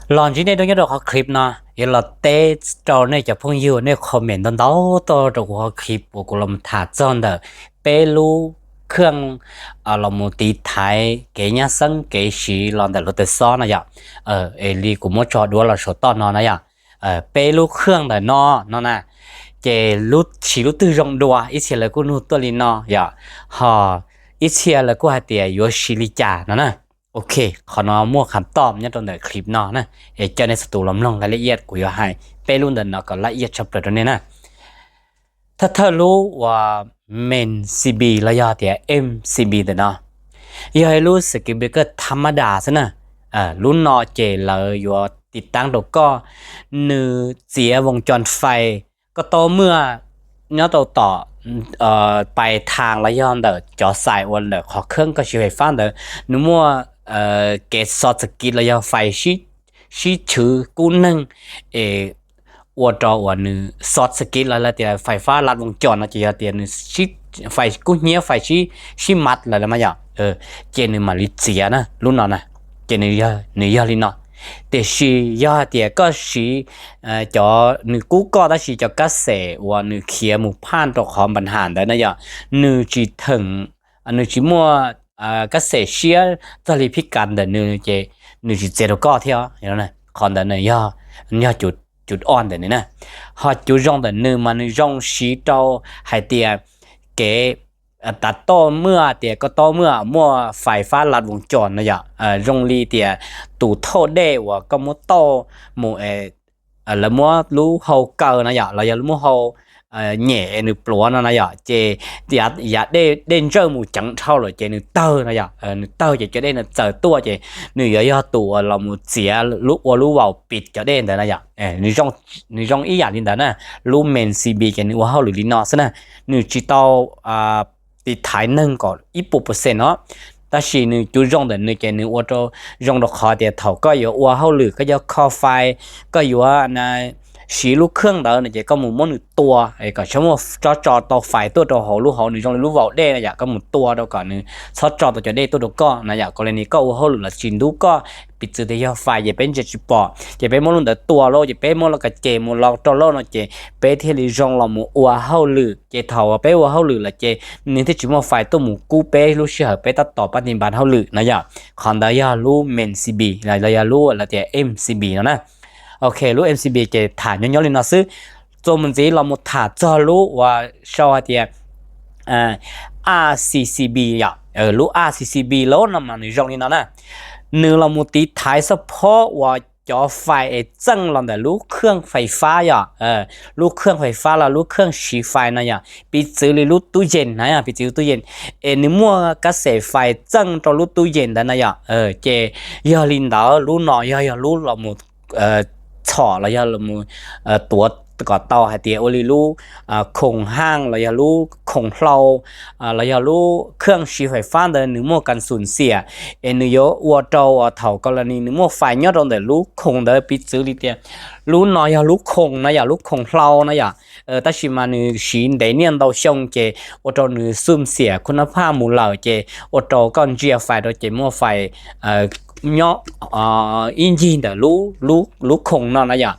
Los ntsib nej dua nyob rau qhov clip no, yuav los teb rau nej cov phooj ywg nej comment ntau ntau tuaj rau kuv qhov clip uas kuv los tham txog ntawm peb lub kheej los mus tiv thaiv kev nyab xeeb kev siv los ntawm lub tawv xob no yom. Es li kuv muab tso duab los saum toj no na yom. Peb lub kheej ntawm no no na, ces lub siv lub twg zoo dua, ib txhia lawv kuj nug tuaj li no yom, ho ib txhia lawv kuj hais tias yuav siv li cas no na. Ok, qhov no muaj kham toj nyob rau ntawm clip no na. Es coj nej txhua tus los mloog laj laj iab, kuv yuav hais peb lub ntawm no kom laj iab tshaj plaws rau nej na. Thawj thawj lub uas main C B los yog tias M C B ntawm no, yog ib lub circuit breaker tha mab das xwb na. Lub no ces lawv yuav tiv taab rau koj, nws txiav voos cos fais, koj tau muaj nyob rau tom pais thaas los yog ntawm cov xais uas ntawm qhov kheej koj siv fais fab ntawd, nws muaj kev short circuit los yog fais sib chwv kub neeg, es ua rau uas nws short circuit los tias fais fab lat voos cos no ces yog tias nws fais kub hnyiab fais sib mat lawm mas yom, ces nws mam li txiav na lub no na. Ces nws yog li no. Tiam sis yog hais tias koj siv cov nws kub koj tab sis cov kab xes uas nws khiav mus phaj rau qhov npas ham ntawd na yom, nws tsis theem, nws tsis muaj kab xes siab txog li phib kav ntawm nws ces nws tsis txiav rau koj thiab. Qhov ntawd yog cuv o ntawm nws na. Ho cuv zoo ntawm nws mas nws zoo siv rau hais tias kev tav toj muaj tias koj tau muaj muaj fais fab lat voos cos no yom, zoo li tias tus thauj dej uas koj muab tauj mus, lawv muab lub hau kaw no yom los yog lub muab hau nyem nws pluav no na yom, ces yav dej ntsawj mus ceev dhau lawm ces nws tawg no yom, nws tawg ces cov dej no txaws tuaj ces nws yuav yog tus uas los mus txiav lub ua lub vaus pis cov dej ntawd na yom. Nws zoo ib yam li ntawd na. Lub main C B ces nws ua hauj lwm li no xwb na, nws tsis tau tiv thaiv neeg kom ib puas percent no. Tab sis nws cuv zoo ntawm nws ces nws ua rau zoo rau qhov tias thaum koj yuav ua hauj lwm koj yuav kho fais, koj yuav siv lub kheej ntawd no ces koj mus muab nws tua kom txhob muaj tsob tso tau fais tuaj rau hauv lub hauv, nws zoo li lub vaus dej na yom, koj mus tua rau kom nws txhob tso tau cov dej tuaj rau koj na yom. Kom li ni koj ua hauj lwm los tsis ntub koj, piv txwv tias yog fais ces peb ntsia tsis pom ces peb muab lub ntawd tua lauj, ces peb muab lub kas ces mus los rau lauj no ces peb thiaj li zoo los mus ua hauj lwm. Ces thaum peb ua hauj lwm lawm ces nws thiaj tsis muaj fais tuaj mus kub peb lub sij hawm peb tab tom pab ti npas hauj lwm no yom. Qhov ntawd yog lub main C B los yog lub lawv tias M C B no na. Ok, lub M C B ces tham nyob nyob li no xwb. Txuas mus ntxiv los mus tham txog lub uas sau hais tias A C C B yom. Lub A C C B lub no mas nws zoo li no na. Nws los mus tiv thaiv xab phob uas cov fais es txeej los ntawm lub kheej fais fab yom, lub kheej fais fab los lub kheej siv fais no yom, piv txwv li lub tub yees na, piv txwv lub tub yees es nws muaj kab xes fais txeej rau lub tub yees ntawd na yom. Ces yog li ntawd lub no yog yog lub los mus txhom los yog los mus tuav kom tau hais tias ua li lub khoom haj los yog lub khoom hlau los yog lub kheej siv fais fab ntawd nws muaj kas xum xiam, es nws yuav ua rau thaum ko los ni nws muaj fais nyob rau ntawm lub khoom ntawd, piv txwv li tias lub no yog lub khoom na yom, lub khoom hlau na yom. Tab sis mas nws siv ntev niaj ntau xyoo ces ua rau nws xum xiam khu nab phaj mus lawm ces ua rau koj ntsia fais rau ces muaj fais nyob ib ncig ntawm lub khoom no na yom.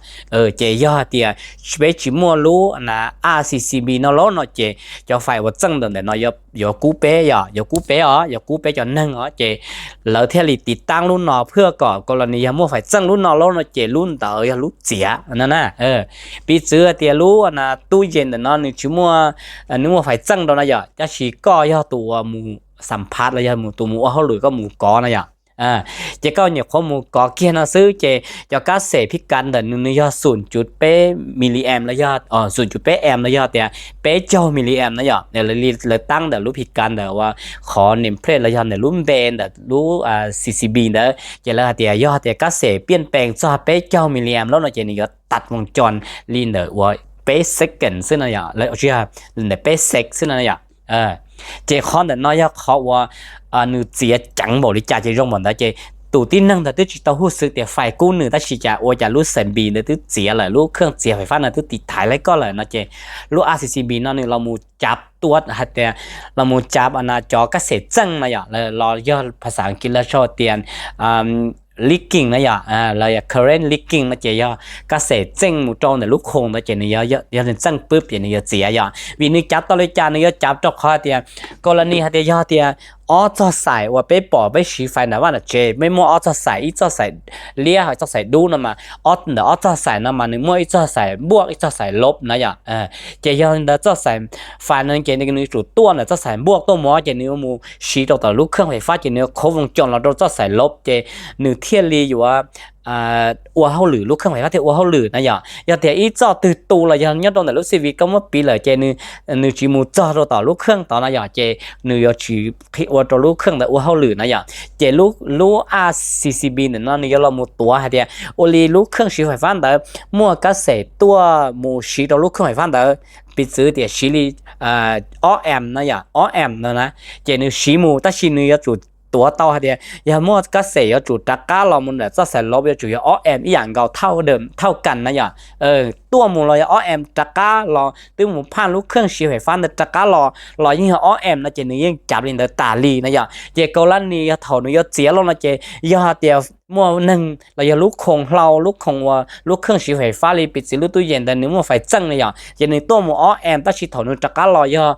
Ces yog hais tias peb tsis muaj lub A C C B no lawm no ces cov fais uas txeej ntawm ntawm no yuav kub peb yom, yuav kub peb os, yuav kub peb cov neeg os. Ces lawv thiaj li tiv taab lub no phwj kom ko los ni yog muaj fais txeej lub no lawm no ces lub ntawd yog lub txiav no na. Piv txwv hais tias lub tub yees ntawm no nws tsis muaj, nws muaj fais txeej rau no yom, tab sis koj yog tus uas mus xam phat los yog tus mus ua hauj lwm koj mus kov no yom. Ces koj nyuam qhuav mus kov kiag no xwb ces cov kab xes phib kav ntawm nws nws yog xum cuv peb miliamp los yog xum cuv peb amp los yog tias peb caug miliamp no yom. Lawv taab ntawm lub phib kav ntawm uas qhov name plate los yog ntawm lub npe ntawm lub C C B ntawd ces lawv hais tias yog tias kab xes piaj pees txog peb caug miliamp lawm no ces nws yuav tas voos cos li ntawm uas peb second xwb no yom, ntawm peb sec xwb no yom. Ces qhov ntawm no yog qhov uas nws txiav ceev npaum li cas ces zoo npaum ntawd. Ces tus tib neeg ntawd twb tsis tau huj xwm tias fais kub nws, tab sis cas ua cas lub C B ntawd twb txiav lawm, lub kheej txiav fais fab ntawd twb tiv thaiv laij koj lawm no ces lub A C C B no nws los mus cav tua hais tias los mus cav cov kab xes txeej no yom, los yog phas xas Askiv lawv sau tias leaking na yom, los yog current leaking no ces yog kab xeem txeej mus rau ntawm lub khoom ntawd ces nws yog, yog nws txeej pub ces nws yuav txiav yom. Vim nws cav tau li cas nws yuav cav rau qhov tias, kaus las nis hais tias yog tias ob txoj xaim uas peb pom peb siv fais nram vaj nram tsev, peb muaj ob txoj xaim, ib txoj xaim liab ho ib txoj xaim dub no mas, ntawm ob txoj xaim no mas nws muaj ib txoj xaim npuaj ib txoj xaim lob na yom. Ces yog ntawd txoj xaim fais no ces nws tsum tuaj ntawm txoj xaim npuaj tuaj mus ces nws yuav mus siv rau tom lub kheej fais fab ces nws yuav khauv voos coos los rau txoj xaim lob ces nws thiaj li yuav ua hauj lwm, lub kheej fais fab thiaj ua hauj lwm na yom. Yog tias ib txoj twg tu los yog nyob rau ntawm lub C B koj muab piv lawm ces nws tsis mus txog rau tom lub kheej tod no yom, ces nws yuav tsis ua rau lub kheej ntawd ua hauj lwm na yom. Ces lub A C C B ntawm no nws yuav los mus tuav hais tias ua li lub kheej siv fais fab ntawd muaj kab xeem tuaj mus siv rau lub kheej fais fab ntawd, piv txwv tias siv li ob amp na yom, ob amp no na, ces nws siv mus tab sis nws yuav tsum tuav tau hais tias yog muaj kab xeem yuav tsum rov qab los mus ntawm txoj xaim lob yuav tsum yog ob amp ib yam nkaus, thauj kas na yom. Tuaj mus los yog ob amp, rov qab los twb mus phaj lub kheej siv fais fab ntawd rov qab los los yeej yog ob amp no ces nws yeej cav li ntawd tas li na yom. Ces kaus las nis yog thaum nws yuav txiav los no ces yog tias muaj neeg los yog lub khoom hlau, lub khoom uas lub kheej siv fais fab li piv txwv lub tub yees ntawd nws muaj fais txeej na yom, ces nws tuaj mus ob amp tab sis thaum nws rov qab los yog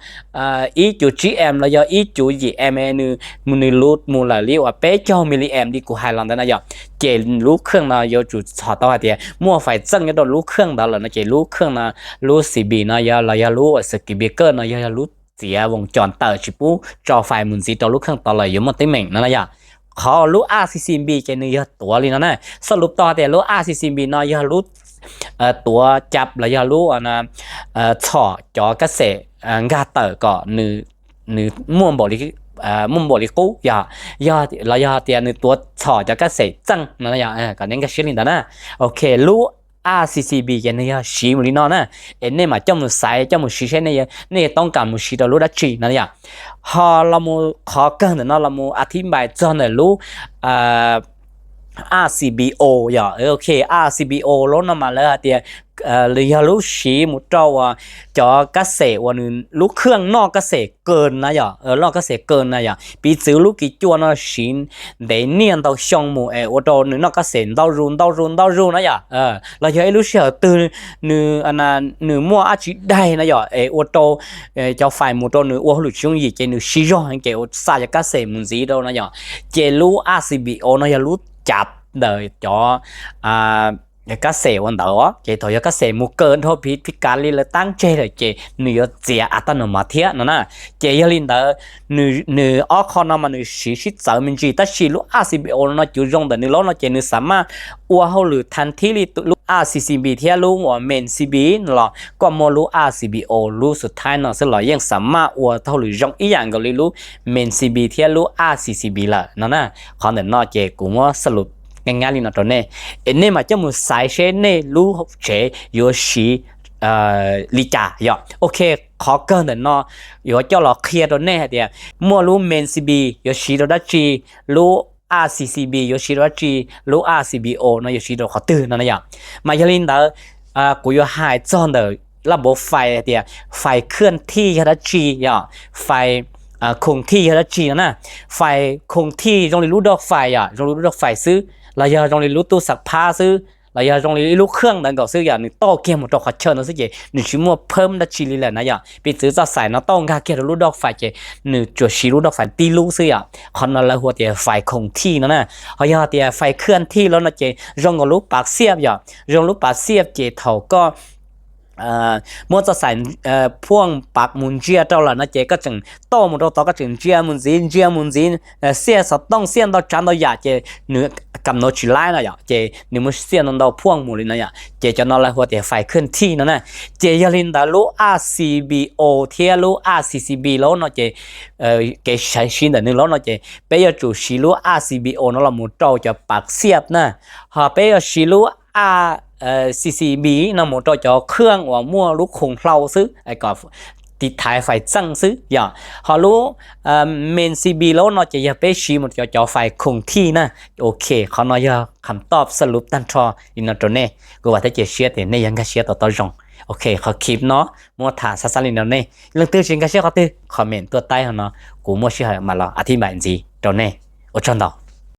ib cuv tsib amp los yog ib cuv yim amp, nws mus lawm li uas peb caug milli amp li kuv hais los ntawd na yom. Ces lub kheej no yuav tsum txhom tau hais tias muaj fais txeej nyob rau lub kheej ntawd lawm no ces lub kheej no, lub C B no yog los yog lub uas circuit breaker no yog, yog lub txiav voos coos tawm tsis pub tso fais mus ntxiv rau lub kheej tod lawm yuav muaj teeb meem no na yom. Qhov lub A C C B ces nws yog tuav li no na, xab lub tau tias lub A C C B no yog lub tuav cab los yog lub txhom cov kab xeem nkag tawm kom nws muaj npaum li, muaj npaum li qub yog, los yog tias nws tuav txhom cov kab xeem txeej no, kom nej nkag siab li ntawd na. Ok, lub A C C B ces nws yog siv mus li no na, es nej mam coj mus xaiv coj mus siv seb nej yuav toob kas mus siv rau lub dab tsi no yom. Ho los mus qhov kawg ntawm no los mus a thib npais txog ntawm lub A C B O yom. Ok, A C B O lub no mas lawv hais tias yog lub siv mus rau uas cov kab xeem uas nws lub kheej noj kab xeem kaw na yom, noj kab xeem kaw na yom. Piv txwv lub kis cua no siv ntev niaj ntau xyoo mus es ua rau nws noj kab xeem ntau zus ntau zus ntau zus na yom. Los yog ib lub sij hawm twg nws, nws muaj dab tsi daig na yom es ua rau cov fais mus rau nws ua hauj lwm tsis yooj yim ces nws siv zog heev ces ua xa cov kab xeem mus ntxiv rau no yom. Ces lub A C B O no yog lub cab ntawm cov kab xeem ua ntawd os, ces thaum yog kab xeem mus kaw dhau phiv kav li lawv tab tseg lawm ces nws yuav txiav a taj nus mov thiab no na. Ces yog li ntawd, nws ob qho no mas nws siv sib txawv me ntsis tab sis lub A C B O no cuv zoo ntawm nws lub no ces nws xa maj ua hauj lwm thas thib li lub A C C B thiab lub uas main C B no los koj muaj lub A C B O lub xus thaib no xwb los yeej xa maj ua hauj lwm zoo ib yam nkaus li lub main C B thiab lub A C C B lawm no na. Qhov ntawm no ces kuv muab xab lus nyaab nyaab li no rau nej, es nej mam coj mus xaiv seb nej lub tsev yuav siv li cas yom. Ok, qhov kawg ntawm no yuav coj los qhia rau nej hais tias muaj lub main C B yuav siv rau dab tsi, lub A C C B yuav siv rau dab tsi, lub A C B O no yuav siv rau qhov twg no na yom. Mas yog li ntawd, kuv yuav hais txog ntawm laj npav fais hais tias fais khwj thij yog dab tsi yom, fais khoom thij yog dab tsi no na. Fais khoom thij zoo li lub doj fais yom, zoo li lub doj fais xwb, los yog zoo li lub tub xav phab xwb, los yog zoo li ib lub khwj ntawd nkaus xwb yom, nws toj kiag mus rau qhov chaw no xwb ces nws tsis muaj phab dab tsi li lawm na yom. Piv txwv txoj xais no toj nkag kiag rau lub doj fais ces nws tsuas siv lub doj fais tib lub xwb yom. Qhov no lawv hu tias fais khoom thij no na. Ho yog tias fais khwj thij lawm no ces zoo nkaus lub pav xiaj yom, zoo lub pav xiaj ces thaum koj muab txoj xais phuaj pav mus ntsia rau lawm no ces koj tseem toj mus rau tod koj tseem ntsia mus ntxiv ntsia mus ntxiv, xiaj xov tooj xiaj ntau tsav ntau yam ces nws kam no tsis laib no yom, ces nws muaj xiaj ntau ntau phuaj mus li no yom, ces cov no lawv hu tias fais khwj thij no na. Ces yog li ntawd lub A C B O thiab lub A C C B lawm no ces kev siv ntawm nws lawm no ces peb yuav tsum siv lub A C B O no los mus rau cov pav xiaj na, ho peb yuav siv lub A C C B no mus rau cov khwj uas muaj lub khoom hlau xwb kom tiv thaiv fais txeej xwb yom. Ho lub main C B lawm no ces yog peb siv mus rau cov fais khoom thij na. Ok, qhov no yog kham toj xab lub tag nrho li no rau nej, kuv vam thiab cia siab tias nej yuav nkag siab tau tau zoo. Ok, qhov clip no muab tham xav xav li no nej, leej twg tsis nkag siab qhov twg comment tuaj taib hauv no, kuv muaj sij hawm mam los a thib npais ntxiv rau nej. Ua tsaug ntau.